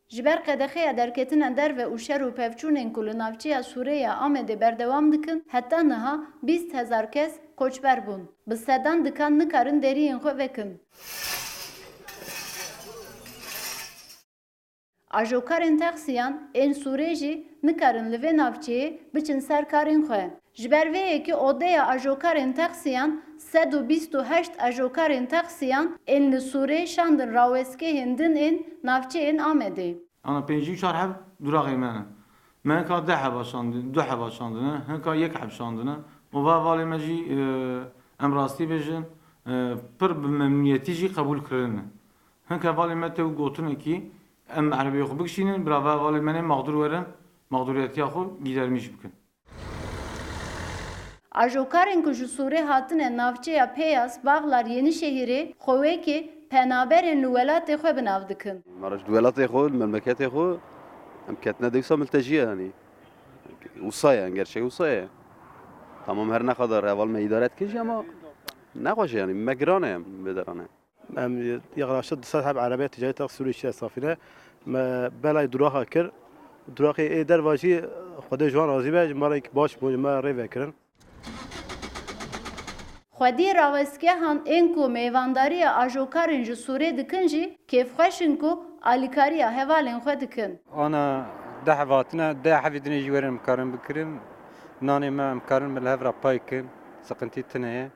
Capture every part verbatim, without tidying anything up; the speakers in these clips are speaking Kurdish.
Ji ber qedexeya derketina derve û şer û pevçûnên ku li navçeya Sûrê ya Amedê berdewam dikin, heta niha bîst hezar kes koçber bûn. Bi sedan dikan nikarin deriyên xwe vekin. Ajokarên taksiyan ên Sûrê jî nikarin li vê navçeyê biçin ser karên xwe. Ji ber vê yekê odeya ajokarên taksiyan sed û bîst û heşt ajokarên taksiyan ên li Sûrê şandin rawestgehên din ên navçeyên Amedê. Ana pêncî û çar heb duraxê me ne. Me hinka deh heba şandin, du heba şandine, hinka yek heb şandine. Û va valê me jî, e, em rastî bêjin, e, pir bi memnûniyetî jî qebûl kirine. Hinka valê me tew gotinekî, em erebeyê xwe bikişînin, bira va valê me nê mexdûr werin, mexdûriyetiya xwe gîdermîş bikin. Ajokarên ku ji Sûrê hatine navçeya Peyas, Baxlar, Yenişehîrê xwe wekî penaberên li welatê xwe bi nav dikin. Me re ji welatê xwe, li memleketê xwe em ketine dewsa miltecî ye, yanî wisa ye, gerçek wisa ye. Tamam, her ne qadar heval me îdare dikin jî, ama nexweş e, yanî me giran e, em bê deran e. Em yexlaşa du sed heb erebeya ticareta Sûrî çiye safîne. Me belay duraxa kir. Duraxê ê derva jî Xwedê ji wan razî be, ji me re baş bûn, ji me rê vekirin. Xwedî rawestgehan ên ku mêvandariya ajokarên ji Sûrê dikin jî kêfxweş in ku alîkariya hevalên xwe dikin. Ana deh hev hatine, deh hevî dinê jî werin em karin bikirin. Nanê me em karin me li hev re pay kin. Siqintî tune ye.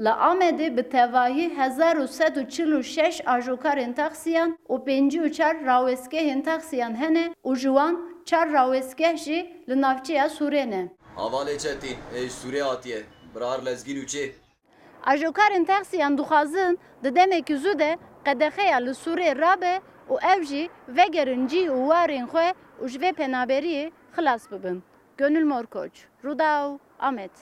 Li Amedê bi tevahî hezar û sed û çil û şeş ajokarên taksiyan û pêncî û çar rawestgehên taksiyan hene û ji wan çar rawestgeh jî li navçeya Sûrê ne. Hevalê Çetîn, ê ji Sûrê hatiye, bira her lezgîn û çê. Ajokarên taksiyan dixwazin di demekî zû de qedexeya li Sûrê rabe û ew jî vegerin cî û warên xwe û ji vê penaberiyê xilas bibin. Gönül Morkoç, Rûdaw, Amed.